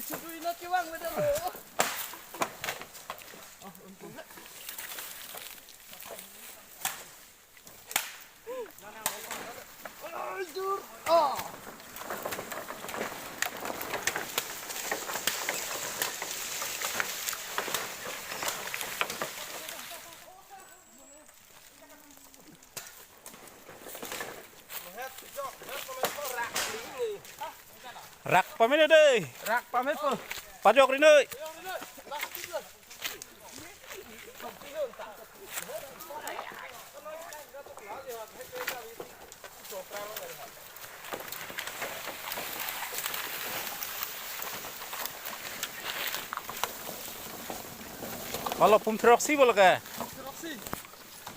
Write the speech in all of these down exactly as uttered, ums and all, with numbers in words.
Chudui na kevang medalo. Rak pame dei. Rak pame po. Pajok ri noi. Palo pum throk si bolo ke.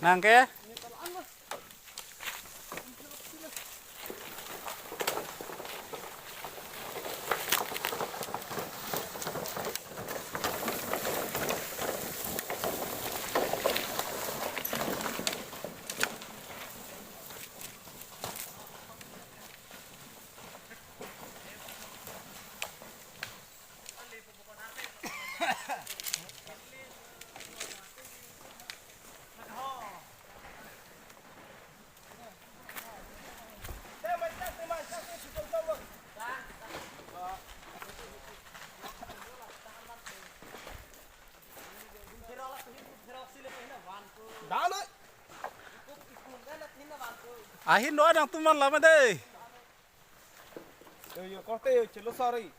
Nang ke? Ahin do nangtum man lama dei. Yo, yo, korte yo, chelo sorry.